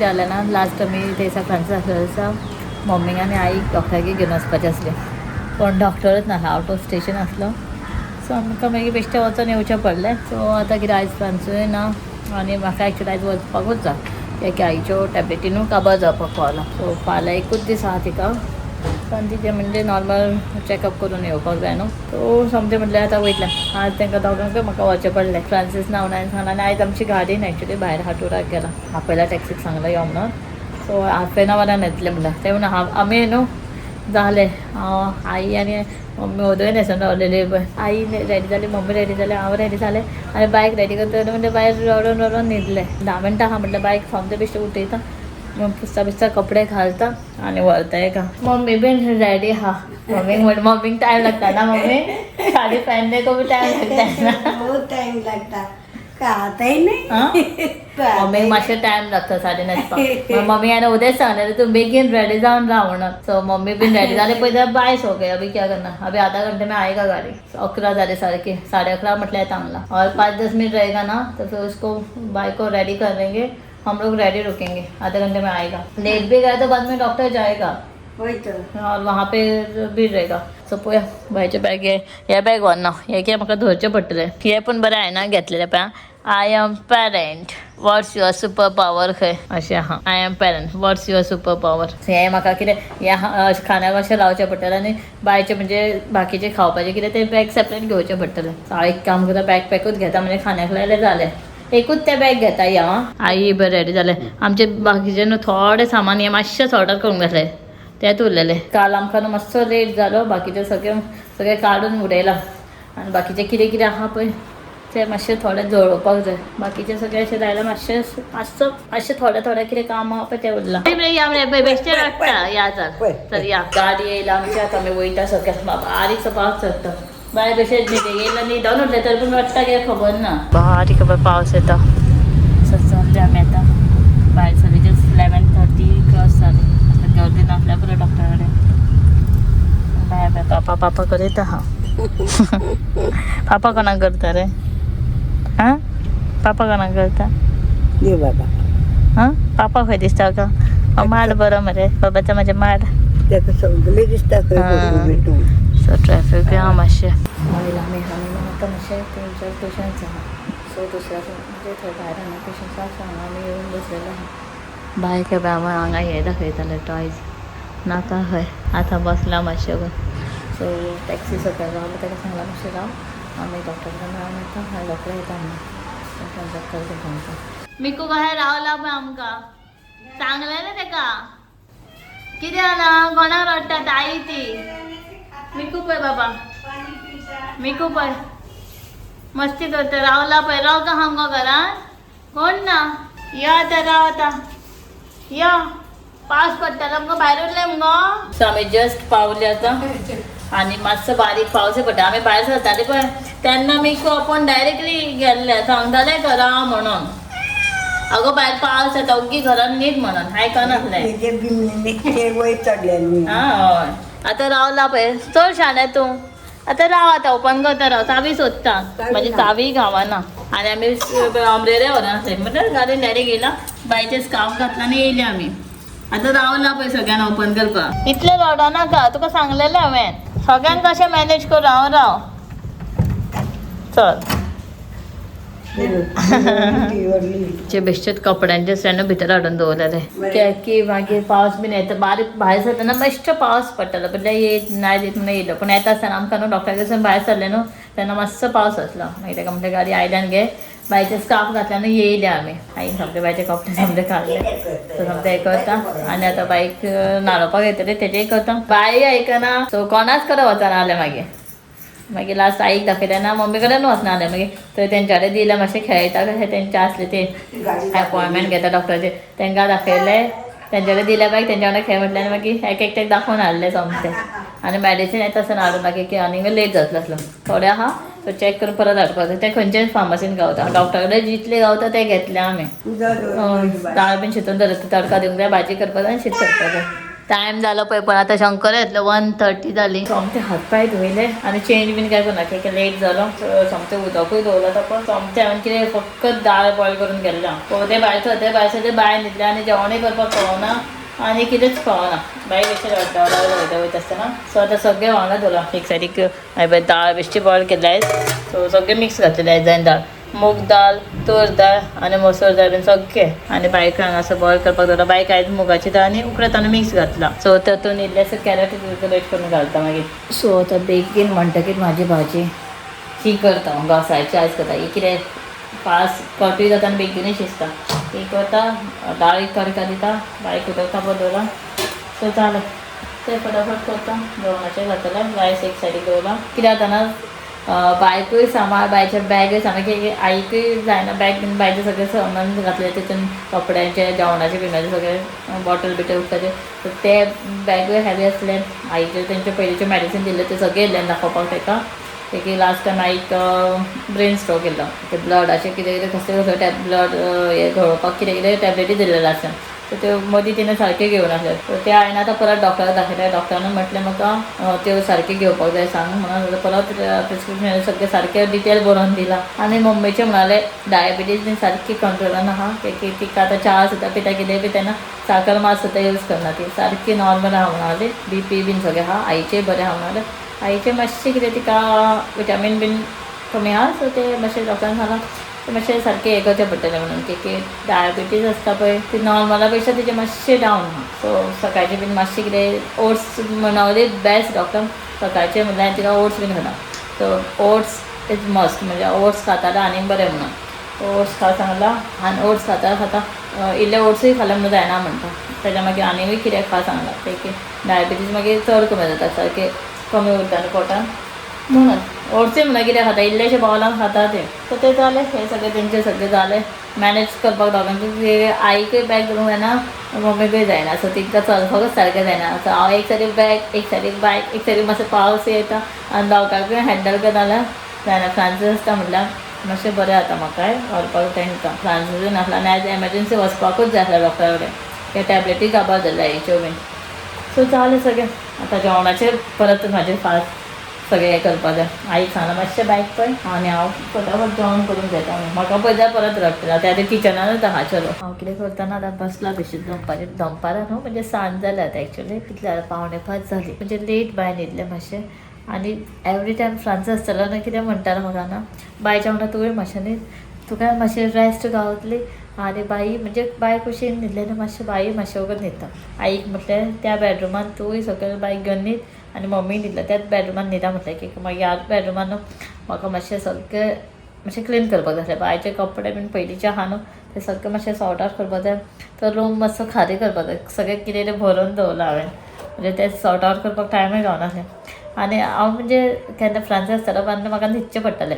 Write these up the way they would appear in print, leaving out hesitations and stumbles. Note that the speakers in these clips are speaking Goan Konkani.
कितें जालें ना, लास्ट आमी ते दिसा फ्रांसीस आसलेले दिसा मम्मीक आनी आईक डॉक्टरागेर घेवन वचपाचें आसलें, पूण डॉक्टरच ना, आवट ऑफ स्टेशन आसलो. सो आमकां मागीर बेश्टें वचोन येवचें पडलें. सो आतां कितें आयज फ्रांसूय ना आनी म्हाका एक्चुली आयज वचपाकूच जाय, कित्याक आईच्यो टॅबलेटीनूय काबार जावपाक पावला. सो फाल्यां एकूच दीस आहा तिका, पण तिचें म्हणजे नॉर्मल चॅकअप करून येवपाक जाय न्हू. सो सोमतें म्हटल्यार आतां वयतलें आज तांकां दोगांकूय म्हाका वचचें पडलें. फ्रांसीस ना म्हणून हांवें सांगलां आनी आयज आमची गाडी न्हय एक्चुली भायर हाटुराक गेला, आपयला टॅक्सीक सांगलां यो म्हणून. सो हाफ एन आवरान येतलें म्हणल्यार तें म्हणून हांव आमी न्हू जालें, हांव आई आनी मम्मी ओदोय न्हेसून रावलेली पळय. आई रेडी जाली, मम्मी रेडी जाली, हांव रेडी जालें आनी बायक रेडी करता म्हणजे बायर रडून रडून न्हिदलें. 10 मिनटां आहा म्हटल्यार बायक सोमतें बेश्टें उठयता, पुसता बिसता कपडे घालता आनी व्हरता एका. मम्मी बीन रेडी आहा, मम्मीक म्हण मम्मीक टायम लागता ना, मम्मी साडी पहनने को भी टाइम लगता है ना. बहुत टाइम लगता, आता ही नहीं. हाँ? मम्मीक मातशें टायम लागता साडी न्हेसपाक. मम्मी हांवें उद्याच सांगलेलें तूं बेगीन रेडी जावन राव म्हणून. सो मम्मी बीन रेडी जाली पळय, बाय सो गए, अभी क्या करना, अभी आधा घंटे में आएगा गाड़ी. 11 जाले सारके, 11:30 म्हटल्यार येता म्हणला. और 5-10 मिनट रहेगा ना तो फिर उसको बाइक को रेडी कर देंगे, हम लोग रेडी रुकेंगे, आधे घंटे में आएगा. लेट भी गए तो बाद में डॉक्टर जाएगा वही तो, और वहाँ पे भीड़ रहेगा. सो पळोवया बायचे बॅग हे, हे बॅग व्हरना, हे कितें म्हाका धरचें पडटलें. हे पूण बरें हांवें घेतलेलें पळय, I am parent what's your super power खंय अशें आहा. I am parent what's your super power. हें म्हाका कितें हें अशें खाण्याक अशें लावचें पडटलें आनी बायचें म्हणजे बाकीचें खावपाचें कितें तें बॅग सेपरेट घेवचें पडटलें. सो हांव एक काम करता, बॅग पॅकूच घेता, म्हणजे खाण्याक लायलें जालें, एकूच तें बॅग घेता. या आई बरें रेडी जालें. आमचे बाकीचे न्हू थोडें सामान हें मातशें सॉर्ट आउट करूंक जाय तेंच उरलेलें. काल आमकां न्हू मातसो लेट जालो, बाकीचें सगळें सगळें काडून उडयलां आनी बाकीचें कितें कितें आहा पळय तें मातशें थोडें जळोवपाक जाय. बाकीचें सगळें अशें जाल्यार मातशें मातसो मातशें थोडें थोडें कितें काम आहा पळय तें उरलां. या मरे बेश्टें रडटा. या चल चल या, गाडी येयला आमची, आतां आमी वयता सगळें. बारीकसो पावस चडटा, बाय बेश्टें येयला न्हिदोन उरलें तरी पूण रडटा कितें खबर ना. बारीक पावस येता. सो चल्ले आमी आतां भायर सरले, जस्ट 11:30 क्रॉस जाले. आतां गर्दी नासल्यार पुरो डॉक्टरा कडेन. बाय बाय पापा पापा करीत आहा. पापा कोणाक करता रे? आं पापा कोणाक करता? दे बाबा. आं पापा खंय दिसता का? माड बरो मरे बाबाचा, म्हाजें माड ताका सगळें दिसता खंय तूं. सो ट्रॅफिक आहा मातशें. आयला आमी आनी आतां मातशें 3-4 पेशंट्स आहा. सो दुसऱ्या म्हणजे थंय भायर हांगा पेशंट्स आसा, हांगा आमी येवन बसलेले आहा. बाय खेपे आमी हांगा हे दाखयताले टॉयज नाका खंय. आतां बसला मातशें. सो टॅक्सी सकयल रावलो, ताका सांगलां मातशें राव, आमी डॉक्टर कडेन मेळोन येता. हांव डॉक्टर येता म्हणून डॉक्टर सांगता. मिकू कशें रावला पळय, आमकां सांगलेलें ताका कितें जालां, कोणाक रडटा ताई ती. मिकू पळय बाबा, मिकू पळय मस्ती करता रावला पळय. राव का हांगा घरान कोण ना. यो आतां राव, आतां यो, पावस पडटालो मुगो भायर उरले मुगो. सो आमी जस्ट पावले आतां आनी मातसो बारीक पावस पडटा. आमी भायर सरताले पळय तेन्ना मिकू आपूण डायरेक्टली गेल्ले, सांगताले घरा म्हणून, अगो भायर पावस येता ओग्गी घरान न्हीद म्हणून, आयकनासलें. वयर चडले. आं हय, आतां रावला पळय, चड शाणें तूं. आतां राव, आतां ओपन करता राव, चावी सोदता, म्हाजी चावी गावना. आनी आमी अमरेरे व्हरनासले म्हटल्यार गाडयेन डायरेक्ट येयला, बायचे स्कार्फ घातला आनी येयले आमी. आतां रावला पळय सगळ्यांक ओपन करपाक. इतलें रडो नाका, तुका सांगलेलें हांवें सगळ्यांक कशें मॅनेज करूं हांव. राव चल. चे बेश्टेच कपड्यांचे स्टँड भितर हाडून दवरलेले, कित्याक मागीर पावस बीन येता. बारीक भायर सरतना बेश्टो पावस पडटालो, म्हटल्यार येत ना येत म्हणून येयलो, पूण येता आसतना आमकां न्हू डॉक्टरा कडसून भायर सरले न्हू तेन्ना मातसो पावस आसलो. मागीर ताका म्हटलें गाडी आयल्यान घे, बायचे स्कार्फ घातले आनी येयले आमी. आईन सोमते बायचे कपडे सोमते काडले, सो सोमते हें करता आनी आतां बाईक न्हाणोवपाक येतले तेजेय करता. बाई आयकना, सो कोणाच कडेन वचना जालें. मागीर मागीर लास्ट आईक दाखयलें ना, मम्मी कडेन वचना जालें. मागीर थंय तेंच्या कडेन दिलें, मातशें खेळटा कशें तेंचे आसले ते अपॉयंटमेंट घेता डॉक्टराचे, तांकां दाखयलें, तेंच्या कडेन दिलें बायक, तेंच्या वांगडा खेळ म्हटलें आनी मागीर एक एकट्याक दाखोवन हाडलें सोमतें. आनी मेडिसीन येता आसतना हाडून मागीर की आनीक लेट जातलो आसलो, थोडें आहा सो चॅक करून परत हाडपाक जाय. तें खंयच्याय फार्मासीन गावता, डॉक्टरा कडेन जितले गावता ते घेतले आमी. दाळ बीन शितून दवरता, तडका दिवंक जाय, भाजी करपाक जाय आनी शीत करपाक जाय. टायम जालो पळय, पण आतां शंकर येतलो, 1:30 जाली. सोमते हात पांय धुयले आनी चेंज बीन काय करना, कित्याक लेट जालो. सोमते उदकूय दवरला तो पण. सोमते हांवें कितें फक्त दाळ बॉयल करून गेल्लें. ते भायर ते भायर ते बाय न्हिदले आनी जेवणूय करपाक कळना आनी कितेंच कळना. बाई कशें रडटा वयता वयता आसतना. सो आतां सगळें वांगडा दवरलां एक सायडीक. हांवें दाळ बेश्टी बॉयल केल्ले आयज, सो सगळें मिक्स घातलेलें आयज हांवें दाळ, मूग दाल, तूर दाळ आनी मसूर दाळ बीन सगळें. आनी बायक हांगासर बॉयल करपाक दवरला. बायक आयज मुगाची दाळ आनी उकडे तांदूळ मिक्स घातला. सो तातूंत इल्लेंशें कॅरट ग्रेट करून घालता मागीर. सो आतां बेगीन म्हणटकीर म्हाजी भाजी ही करता, घोसाळ्याची आयज करता. ही कितें फास्ट कटूय जाता आनी बेगीनूय शिजता. ही करता, दाळीक तडका दिता, बायक उदक तापत दवरला. सो जालें ते फटाफट करता. जेवणाचें जातलें. रायस एक सायडीक दवरला. कितें जाता ना, बायकूय सांबाळ, बायचें बॅगूय सांबाळ, की आईकूय जायना. बॅग बीन बायचें सगळें सामान घातलें तितून, कपड्यांचें, जेवणाचें बिवणाचें सगळें, बॉटल बिटल उदकाचें. सो ते बॅगूय हेवी आसलें. आईचें तेंचे पयलींचें मॅडिसीन दिल्लें तें सगळें येयल्लें दाखोवपाक ताका की लास्ट टायम आईक ब्रेन स्ट्रोक येयल्लो, ते ब्लडाचें कितें कितें कसलें कसलें टॅब ब्लड हें घोळोवपाक कितें कितें टॅबलेटी दिल्ले लास्ट टायम. सो त्यो मदीं तिणें सारक्यो घेवनासल्यो. सो ते हांवें आतां परत डॉक्टराक दाखयलें. डॉक्टरान म्हटलें म्हाका त्यो सारक्यो घेवपाक जाय सांग म्हणून. परत प्रिस्क्रिप्शन सगळें सारकें डिटेल बरोवन दिलां. आनी मम्मीचें म्हणालें डायबिटीज बीन सारकी कंट्रोलान आहा की तिका आतां च्या सुद्दां पिता, कितें पिता ना, साकर मात सुद्दां यूज करना, ती सारकी नॉर्मल आहा म्हणाली. बीपी बीन सगळें आहा. आईचें बरें आहा म्हणालें. आईचें मातशें कितें तिका विटामीन बीन कमी आहा, सो ते मातशें डॉक्टरान सांगलां ते मातशें सारकें हें करचें पडटलें म्हणून, की डायबिटीज आसता पळय ती नॉर्मला पेक्षा तिचें मातशें डावन आहा. सो सकाळचें बीन मातशें कितें ओट्स म्हणावली बेस्ट डॉक्टर. सकाळचें म्हणल्यार हांवें तिका ओट्स बीन घाला. सो ओट्स is must, म्हणजे ओट्स खाता जाल्यार आनीक बरें म्हणून ओट्स खा सांगलां. आनी ओट्स खाता खाता इल्ले ओट्सूय खालें म्हणून जायना म्हणटा, तेज्या मागीर आनीकूय कितें खा सांगलां, ते की डायबिटीज मागीर चड कमी जाता, सारकें कमी उरता न्हू पोटान म्हणून. ओट्सूय म्हणल्यार कितें खाता, इल्लेशे बावलान खाता ते. सो ते जालें, हें सगळें तेंचें सगळें जालें मॅनेज करपाक दोगांकूय. आईकूय बॅग धरूंक जायना, मम्मीकूय जायना. सो तिंकां चलपाकूच सारकें जायना. सो हांव एक सायडीक बॅग, एक सायडीक बायक, एक सायडीक मातसो पावस येता आनी दोगांकूय हँडल करता जाल्यार जायना. फ्रांसीस आसता म्हटल्यार मातशें बरें जाता म्हाकाय व्हरपाक तांकां. फ्रांसीसूय नासलो आनी आयज एमरजंसी वचपाकूच जाय आसलें डॉक्टरा कडेन, त्या टॅबलेटी काबार जाल्यो आईच्यो बीन. सो जालें सगळें. आतां जेवणाचेर परत म्हाजें फास्ट सगळें हें करपाक जाय. आईक सांगलां मातशें बायक पळय आनी हांव फटाफट जेवण करून घेता. म्हाका पळय जाल्यार परत रडटलें. आतां आतां किचनानूच आहा. चलो, हांव कितें करतना आतां बसला बेश्टें दनपारचें. दनपारां न्हू, म्हणजे सांज जाल्या आतां एक्चुली. कितले जालें, 4:45 जाली. म्हणजे लेट बाय न्हिदलें मातशें. आनी एवरी टायम फ्रांसीस आसतालो न्हू, कितें म्हणटालो म्हाका न्हू, बायच्या वांगडा तुवें मातशें न्हीद, तुका मातशें रेस्ट गावतली. आनी बाई म्हणजे बाय कुशीन न्हिदलें न्हू मातशें, बाई मातशें वगत न्हिदता. आईक म्हटलें त्या बेडरुमान तूंय सकयल बायक घेवन न्हीद आनी मम्मी न्हिदल्या त्याच बेडरुमान न्हिदा म्हटलें, की मागीर ह्याच बेडरुमान न्हू म्हाका मातशें सगळें मातशें क्लीन करपाक जाय आसलें. बायचे कपडे बीन पयलींचे आहा न्हू, ते सगळें मातशें सॉर्ट आवट करपाक जाय. तो रूम मातसो खाली करपाक जाय, सगळें कितें कितें भरून दवरलां हांवें, म्हणजे तें सॉर्ट आवट करपाक टायमूय गावनासलें. आनी हांव म्हणजे केन्ना फ्रांसीस आसतालो तेन्ना म्हाका न्हिदचें पडटालें.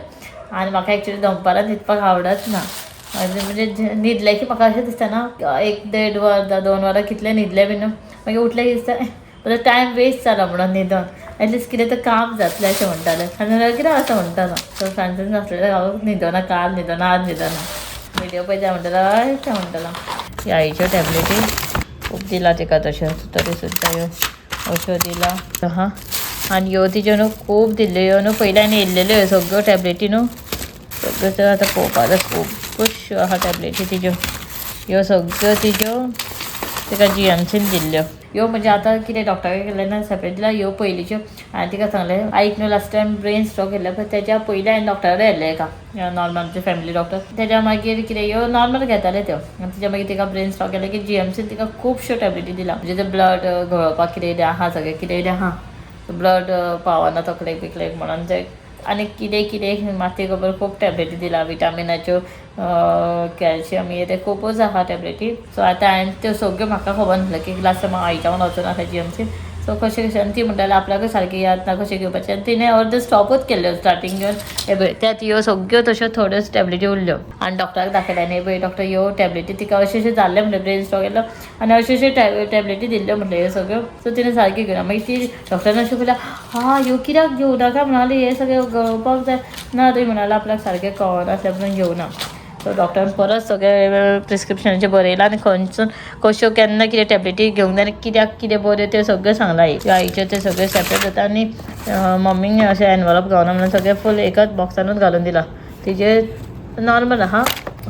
आनी म्हाका एक्चुली दनपारां न्हिदपाक आवडच ना. म्हणजे न्हिदलें की म्हाका अशें दिसता ना, एक देड वर 2 वरां कितलें न्हिदलें बीन, मागीर उठलें की दिसता म्हजो टायम वेस्ट जाला म्हणून न्हिदोन, एटलिस्ट कितें तर काम जातलें अशें म्हणटालें. आनी कितें अशें म्हणटालो. सो फ्रांसीस नासलें हांव न्हिदोना, काल न्हिदोना, आज न्हिदोना. व्हिडियो पळयता म्हणटालो, हय अशें म्हणटालो. ह्यो आईच्यो टॅबलेटी खूब दिला तिका, तशें तरी सुद्दां ह्यो अश्यो दिला हां. आनी ह्यो तिच्यो न्हू खूब दिल्ल्यो ह्यो न्हू, पयलीं आनी येयल्लेल्यो ह्यो सगळ्यो टॅबलेटी न्हू सगळ्यो. त्यो आतां पळोवपाक जाय, खुबूच आहा टॅबलेटी तिच्यो. ह्यो सगळ्यो तिच्यो तिका जीएमसीन दिल्ल्यो ह्यो. म्हणजे आतां कितें डॉक्टरा गेले ना सेपरेट दिला ह्यो पयलींच्यो. हांवें तिका सांगलें, आईक न्हू लास्ट टायम ब्रेन स्ट्रोक येयल्लो पळय, तेज्या पयलीं हांवें डॉक्टरा कडेन येयल्लें एका नॉर्मल आमचे फॅमिली डॉक्टर. तेज्या मागीर कितें ह्यो नॉर्मल घेताले त्यो. आनी तेज्या मागीर तिका ब्रेन स्ट्रोक येयलो की जीएमसीन तिका खुबश्यो टॅबलेटी दिला. म्हणजे ते ब्लड घोळोवपाक कितें कितें आहा, सगळें कितें कितें आहा, ब्लड पावना तकलेक बिकलेक म्हणून ते आनी कितें कितें माती खबर खूब टॅबलेटी दिला, विटामिनाच्यो, कॅल्शियम हे ते खुबूच आहा टॅबलेटी. सो आतां हांवें त्यो सगळ्यो म्हाका खबर नासलें की लास्ट टायम आईच्या वांगडा वचून आसलें जीएमसीन. सो कशें कशें, आनी ती म्हणटाली आपल्याकूय सारकें याद ना कशें घेवपाचें. आनी तिणें अर्दे स्टॉपूच केल्ल्यो स्टार्टींग घेवन. हे पळय, त्यात ह्यो सगळ्यो तश्यो थोड्योच टॅबलेटी उरल्यो. आनी डॉक्टराक दाखयलें आनी हे पळय डॉक्टर, ह्यो टॅबलेटी तिका अशें अशें जाल्लें म्हणलें, ब्रेन स्ट्रोक येयलो आनी अश्यो अश्यो टॅबलेटी दिल्ल्यो म्हणलें ह्यो सगळ्यो. सो तिणें सारक्यो घेवना. मागीर ती डॉक्टरान अशें पळयलें, हा ह्यो कित्याक घेवनाका म्हणाली, हें सगळें गळोवपाक जाय ना. थंय म्हणाले आपल्याक सारकें कळनासलें म्हणून घेवना. सो डॉक्टरान परत सगळे प्रिस्क्रिप्शनाचेर बरयलां आनी खंयसून कश्यो केन्ना कितें टॅबलेटी घेवंक जाय आनी कित्याक कितें बऱ्यो त्यो सगळें सांगलां आईक. आईचें तें सगळें सेपरेट जाता आनी मम्मीक अशें एनवलप गावना म्हणून सगळें फूल एकाच बॉक्सानूच घालून दिलां. तिजें नॉर्मल आहा,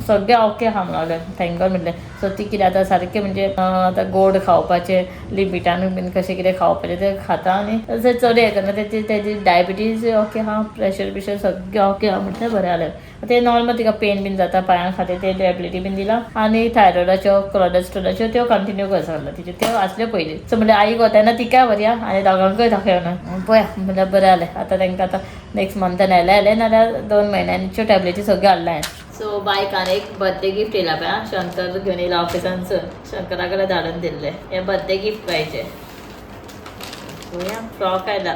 सगळें ओके आहा म्हणून लागलें, thank God म्हणलें. सो ती कितें आतां सारकें म्हणजे आतां गोड खावपाचें लिमिटान बीन कशें कितें खावपाचें तें खाता आनी तशें चड हें करना. तेजी तेजी डायबिटीज ओके आहा, प्रेशर बिशर सगळें ओके आहा म्हटल्यार बरें जालें. तें नॉर्मल तिका पेन बीन जाता पांयां खातीर ते टॅबलेटी बीन दिला आनी थायरॉयडाच्यो कोलेस्ट्रॉलाच्यो त्यो कंटिन्यू कर सांगला तिच्यो, त्यो आसल्यो पयलीं. सो म्हणल्यार आईक वताना तिकाय व्हरया आनी दोगांकूय दाखय म्हणून पळया म्हणल्यार बरें जालें. आतां तांकां आतां नेक्स्ट मंथान येयलें येयलें नाल्यार 2 म्हयन्यांच्यो टॅबलेटी सगळ्यो हाडल्या हांवें. सो बायक आनी एक बर्थडे गिफ्ट येयला पळय आं, शंकर घेवन येयला ऑफिसांतसून, शंकरा कडेन धाडून दिल्लें हें बर्थडे गिफ्ट पाहिजे. पळोवया, फ्रॉक आयला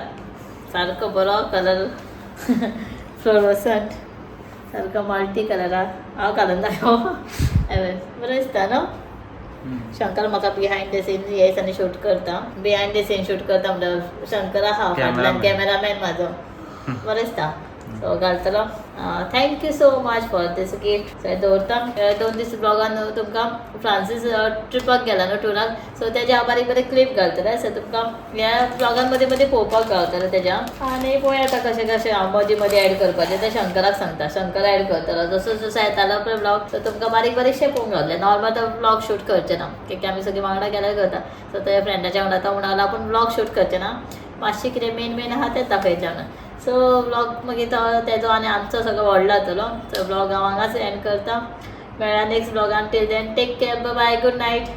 सारको बरो कलर फ्लोरोसंट सारको मल्टी कलरा. हांव घालून दाखोव, बरें दिसता न्हू. शंकर म्हाका बिहायंड the scene हे दिसांनी शूट करता, बिहायंड the scene shoot करता म्हणल्यार शंकर आहा फाटल्यान कॅमेरामॅन म्हाजो, बरें दिसता. सो घालतलो. Thank you so much for this gift. So दवरता 2 दीस ब्लॉगान तुमकां फ्रांसीस ट्रिपाक गेला न्हू टुराक, सो तेज्या हांव बारीक बारीक क्लिप घालतलें. सो तुमकां ह्या ब्लॉगान मदीं मदीं पळोवपाक गावतलें तेज्या. आनी पळोवया आतां कशें कशें हांव मदीं मदीं एड करपाचें तें शंकराक सांगता, शंकर एड करतलो जसो जसो येतालो पळय ब्लॉग. सो तुमकां बारीक बारीकशें पळोवंक गावतलें. नॉर्मल तो ब्लॉग शूट करचें ना कित्याक आमी सगळीं वांगडा गेल्यार करता. सो ते फ्रेंडाच्या वांगडा तो म्हणून आपूण ब्लॉग शूट करचें ना, मातशें कितें मेन मेन आहा तेंच दाखयतलें म्हणून. सो ब्लॉग मागीर तो तेजो आनी आमचो सगळो व्हडलो जातलो. सो ब्लॉग हांव हांगाच एंड करता. मेळ्ळा next ब्लॉगान. Till then take care, bye, good night.